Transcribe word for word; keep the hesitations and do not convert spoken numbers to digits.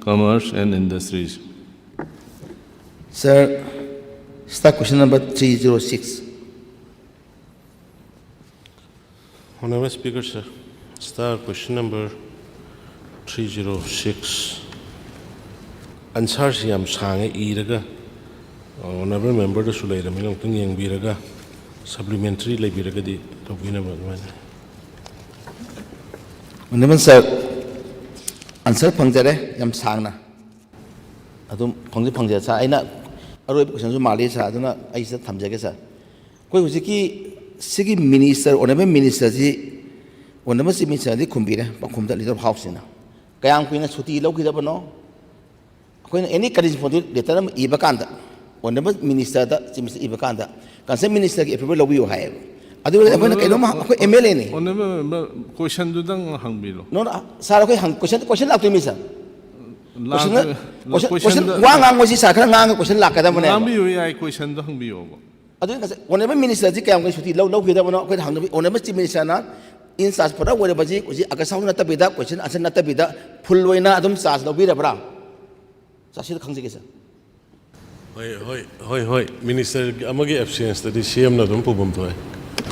Commerce and Industries. Sir, start question number three zero six. Honorable Speaker, sir, star question number three zero six. Answerꯁꯤ ꯌꯥꯝ ꯁꯥꯡꯉꯦ ꯏꯔꯒ, honorable memberꯗꯁꯨ ꯂꯩꯔꯕꯅꯤꯅ ꯑꯃꯨꯛꯇꯪ ꯌꯦꯡꯕꯤꯔꯒ supplementary ꯂꯩꯕꯤꯔꯒꯗꯤ ꯇꯧꯕꯤꯅꯕ ꯑꯗꯨꯃꯥꯏꯅ. Honorable sir, answer ꯐꯪꯖꯔꯦ ꯌꯥꯝ ꯁꯥꯡꯅ꯫ ꯑꯗꯨꯝ ꯐꯪꯗꯤ ꯐꯪꯖꯔꯦ sir꯫ ꯑꯩꯅ ꯑꯔꯣꯏꯕ questionꯁꯨ ꯃꯥꯜꯂꯤ sir, ꯑꯗꯨꯅ ꯑꯩ ꯁꯤꯗ ꯊꯝꯖꯒꯦ sir꯫ ꯑꯩꯈꯣꯏ ꯍꯧꯖꯤꯛꯀꯤ ꯁꯤꯒꯤ minister, honorable ministerꯁꯤ, honorable chief ministerꯗꯤ ꯈꯨꯝꯕꯤꯔꯦ ꯄꯥꯎꯈꯨꯝꯗ leader of houseꯁꯤꯅ꯫ ꯀꯌꯥꯝ ꯀꯨꯏꯅ ꯁꯨꯇꯤ ꯂꯧꯈꯤꯗꯕꯅꯣ? ꯑꯩꯈꯣꯏꯅ any condition ꯐꯣꯟꯗꯨ letter ꯑꯃ ꯏꯕ ꯀꯥꯟꯗ honorable ministerꯗ, chief minister ꯏꯕ ꯀꯥꯟꯗ concern ministerꯒꯤ approval ꯂꯧꯕꯤꯌꯨ ꯍꯥꯏꯌꯦꯕ꯫ ꯑꯗꯨ ꯑꯣꯏꯔꯗꯤ ꯑꯩꯈꯣꯏꯅ ꯀꯩꯅꯣꯝꯃ, ꯑꯩꯈꯣꯏ MLAꯅꯤ꯫ Honorable member, questionꯗꯨꯗꯪ ꯍꯪꯕꯤꯔꯣ. No, no, sir, ꯑꯩꯈꯣꯏ ꯍꯪ-, question, question ꯂꯥꯛꯇꯣꯏꯅꯤ sir꯫ Question, ꯂꯥꯛꯇꯣꯏ-, question, question, questionꯗ- ꯋꯥ ꯉꯥꯡꯕꯁꯤ sir ꯈꯔ ꯉꯥꯡꯉꯒ question ꯂꯥꯛꯀꯗꯕꯅꯦꯕ꯫ ꯉꯥꯡꯕꯤꯌꯨ ꯌꯥꯏ, questionꯗꯣ ꯍꯪꯕꯤꯌꯣꯕ. ꯑꯗꯨꯅ ꯉꯁꯥꯏ honorable ministerꯁꯤ ꯀꯌꯥꯝ ꯀꯨꯏꯅ ꯁꯨꯇꯤ ꯂꯧ-, ꯂꯧꯈꯤꯗꯕꯅꯣ ꯑꯩꯈꯣꯏꯅ ꯍꯪꯗꯕꯤ, honorable chief ministerꯅ in charge ꯄꯨꯔꯥ ꯑꯣꯏꯔꯕꯁꯤ ꯍꯧꯖꯤꯛ August house ꯅꯠꯇꯕꯤꯗ, question answer ꯅꯠꯇꯕꯤꯗ full ꯑꯣꯏꯅ ꯑꯗꯨꯝ charge ꯂꯧꯕꯤꯔꯕ꯭ꯔꯥ? Sir, ꯁꯤꯗ ꯈꯪꯖꯒꯦ sir꯫ ꯍꯣꯏ, ꯍꯣꯏ, ꯍꯣꯏ, ꯍꯣꯏ, minister ꯑꯃꯒꯤ absenceꯇꯗꯤ CMꯅ ꯑꯗꯨꯝ ꯄꯨꯐꯝ ꯊꯣꯛꯑꯦ꯫